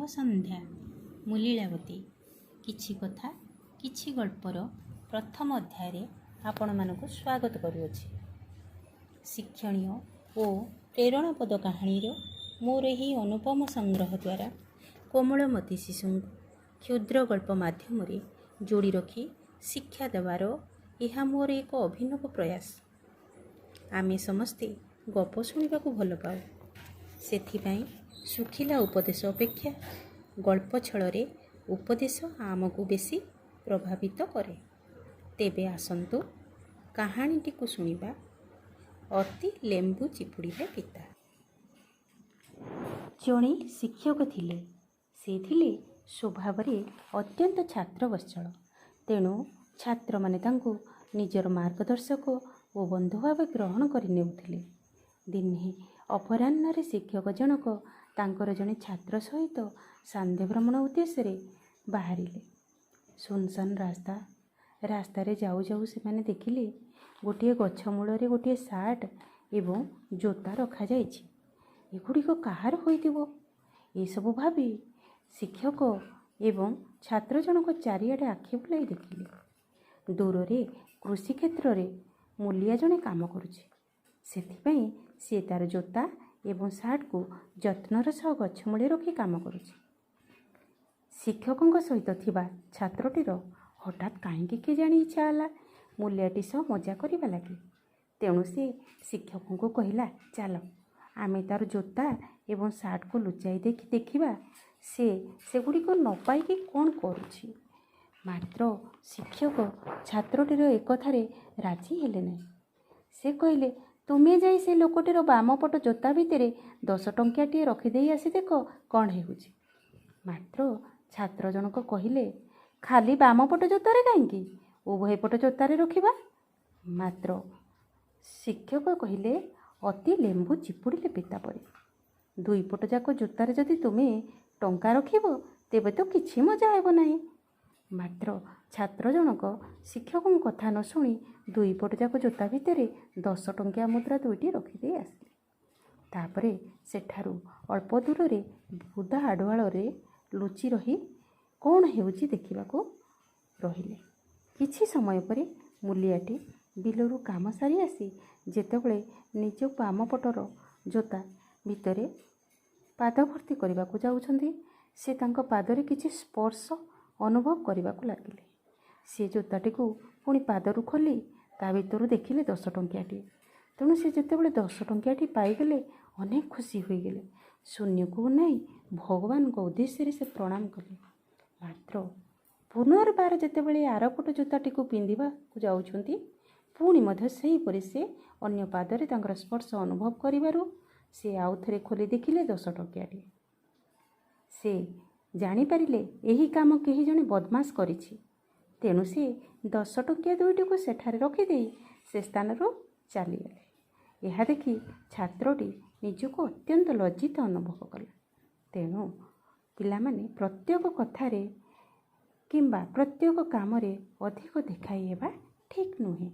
ସନ୍ଧ୍ୟା। ମୁଁ ଲୀଳାବତୀ। କିଛି କଥା କିଛି ଗଳ୍ପର ପ୍ରଥମ ଅଧ୍ୟାୟରେ ଆପଣମାନଙ୍କୁ ସ୍ୱାଗତ କରୁଅଛି। ଶିକ୍ଷଣୀୟ ଓ ପ୍ରେରଣାପଦ କାହାଣୀର ମୋର ଏହି ଅନୁପମ ସଂଗ୍ରହ ଦ୍ୱାରା କୋମଳମତି ଶିଶୁଙ୍କୁ କ୍ଷୁଦ୍ର ଗଳ୍ପ ମାଧ୍ୟମରେ ଯୋଡ଼ି ରଖି ଶିକ୍ଷା ଦେବାର ଏହା ମୋର ଏକ ଅଭିନବ ପ୍ରୟାସ। ଆମେ ସମସ୍ତେ ଗପ ଶୁଣିବାକୁ ଭଲ ପାଉ। ସେଥିପାଇଁ ଶୁଖିଲା ଉପଦେଶ ଅପେକ୍ଷା ଗଳ୍ପ ଛଳରେ ଉପଦେଶ ଆମକୁ ବେଶୀ ପ୍ରଭାବିତ କରେ। ତେବେ ଆସନ୍ତୁ, କାହାଣୀଟିକୁ ଶୁଣିବା। ଅତି ଲେମ୍ବୁ ଚିପୁଡ଼ିଲେ ପିତା। ଜଣେ ଶିକ୍ଷକ ଥିଲେ। ସେ ଥିଲେ ସ୍ୱଭାବରେ ଅତ୍ୟନ୍ତ ଛାତ୍ରବତ୍ସଳ। ତେଣୁ ଛାତ୍ରମାନେ ତାଙ୍କୁ ନିଜର ମାର୍ଗଦର୍ଶକ ଓ ବନ୍ଧୁ ଭାବେ ଗ୍ରହଣ କରି ନେଉଥିଲେ। ଦିନେ ଅପରାହ୍ନରେ ଶିକ୍ଷକ ଜଣକ ତାଙ୍କର ଜଣେ ଛାତ୍ର ସହିତ ସାନ୍ଧ୍ୟ ଭ୍ରମଣ ଉଦ୍ଦେଶ୍ୟରେ ବାହାରିଲେ। ଶୂନଶାନ ରାସ୍ତା। ରାସ୍ତାରେ ଯାଉ ଯାଉ ସେମାନେ ଦେଖିଲେ, ଗୋଟିଏ ଗଛ ମୂଳରେ ଗୋଟିଏ ସାର୍ଟ ଏବଂ ଜୋତା ରଖାଯାଇଛି। ଏଗୁଡ଼ିକ କାହାର ହୋଇଥିବ? ଏସବୁ ଭାବି ଶିକ୍ଷକ ଏବଂ ଛାତ୍ର ଜଣକ ଚାରିଆଡ଼େ ଆଖି ବୁଲାଇ ଦେଖିଲେ, ଦୂରରେ କୃଷିକ୍ଷେତ୍ରରେ ମୂଲିଆ ଜଣେ କାମ କରୁଛି। ସେଥିପାଇଁ ସିଏ ତା'ର ଜୋତା ଏବଂ ସାର୍ଟକୁ ଯତ୍ନର ସହ ଗଛ ମୂଳେ ରଖି କାମ କରୁଛି। ଶିକ୍ଷକଙ୍କ ସହିତ ଥିବା ଛାତ୍ରଟିର ହଠାତ୍ କାହିଁକି କେଜାଣି ଇଚ୍ଛା ହେଲା ମୂଲିଆଟି ସହ ମଜା କରିବା ଲାଗି। ତେଣୁ ସେ ଶିକ୍ଷକଙ୍କୁ କହିଲା, "ଚାଲ, ଆମେ ତା'ର ଜୋତା ଏବଂ ସାର୍ଟକୁ ଲୁଚାଇ ଦେଖି ଦେଖିବା ସେ ସେଗୁଡ଼ିକ ନ ପାଇକି କ'ଣ କରୁଛି।" ମାତ୍ର ଶିକ୍ଷକ ଛାତ୍ରଟିର ଏକଥାରେ ରାଜି ହେଲେ ନାହିଁ। ସେ କହିଲେ, "ତୁମେ ଯାଇ ସେ ଲୋକଟିର ବାମପଟ ଜୋତା ଭିତରେ 10 ଟଙ୍କିଆଟିଏ ରଖିଦେଇ ଆସି ଦେଖ କ'ଣ ହେଉଛି।" ମାତ୍ର ଛାତ୍ର ଜଣକ କହିଲେ, "ଖାଲି ବାମପଟ ଜୋତାରେ କାହିଁକି? ଉଭୟ ପଟ ଜୋତାରେ ରଖିବା।" ମାତ୍ର ଶିକ୍ଷକ କହିଲେ, "ଅତି ଲେମ୍ବୁ ଚିପୁଡ଼ିଲେ ପିତା ପରି। ଦୁଇ ପଟ ଯାକ ଜୋତାରେ ଯଦି ତୁମେ ଟଙ୍କା ରଖିବ, ତେବେ ତ କିଛି ମଜା ହେବ ନାହିଁ।" ମାତ୍ର ଛାତ୍ର ଜଣକ ଶିକ୍ଷକଙ୍କ କଥା ନ ଶୁଣି ଦୁଇ ପଟ ଯାକ ଜୋତା ଭିତରେ 10 ଟଙ୍କିଆ ମୁଦ୍ରା ଦୁଇଟି ରଖିଦେଇ ଆସିଲେ। ତାପରେ ସେଠାରୁ ଅଳ୍ପ ଦୂରରେ ବୁଦା ଆଢ଼ୁଆଳରେ ଲୁଚି ରହି କ'ଣ ହେଉଛି ଦେଖିବାକୁ ରହିଲେ। କିଛି ସମୟ ପରେ ମୂଲିଆଟି ବିଲରୁ କାମ ସାରି ଆସି ଯେତେବେଳେ ନିଜ ବାମ ପଟର ଜୋତା ଭିତରେ ପାଦ ଭର୍ତ୍ତି କରିବାକୁ ଯାଉଛନ୍ତି, ସେ ତାଙ୍କ ପାଦରେ କିଛି ସ୍ପର୍ଶ ଅନୁଭବ କରିବାକୁ ଲାଗିଲେ। ସେ ଜୋତାଟିକୁ ପୁଣି ପାଦରୁ ଖୋଲି ତା ଭିତରୁ ଦେଖିଲେ 10 ଟଙ୍କିଆଟିଏ। ତେଣୁ ସେ ଯେତେବେଳେ 10 ଟଙ୍କିଆଟି ପାଇଗଲେ, ଅନେକ ଖୁସି ହୋଇଗଲେ। ଶୂନ୍ୟକୁ ଅନାଇ ଭଗବାନଙ୍କ ଉଦ୍ଦେଶ୍ୟରେ ସେ ପ୍ରଣାମ କଲେ। ମାତ୍ର ପୁନର୍ବାର ଯେତେବେଳେ ଆରପଟ ଜୋତାଟିକୁ ପିନ୍ଧିବାକୁ ଯାଉଛନ୍ତି, ପୁଣି ମଧ୍ୟ ସେହିପରି ସେ ଅନ୍ୟ ପାଦରେ ତାଙ୍କର ସ୍ପର୍ଶ ଅନୁଭବ କରିବାରୁ ସେ ଆଉ ଥରେ ଖୋଲି ଦେଖିଲେ 10 ଟଙ୍କିଆଟିଏ। ସେ ଜାଣିପାରିଲେ, ଏହି କାମ କେହି ଜଣେ ବଦମାସ କରିଛି। ତେଣୁ ସେ 10 ଟଙ୍କିଆ ଦୁଇଟିକୁ ସେଠାରେ ରଖିଦେଇ ସେ ସ୍ଥାନରୁ ଚାଲିଗଲେ। ଏହା ଦେଖି ଛାତ୍ରଟି ନିଜକୁ ଅତ୍ୟନ୍ତ ଲଜ୍ଜିତ ଅନୁଭବ କଲା। ତେଣୁ ପିଲାମାନେ, ପ୍ରତ୍ୟେକ କଥାରେ କିମ୍ବା ପ୍ରତ୍ୟେକ କାମରେ ଅଧିକ ଦେଖାଇ ହେବା ଠିକ୍ ନୁହେଁ।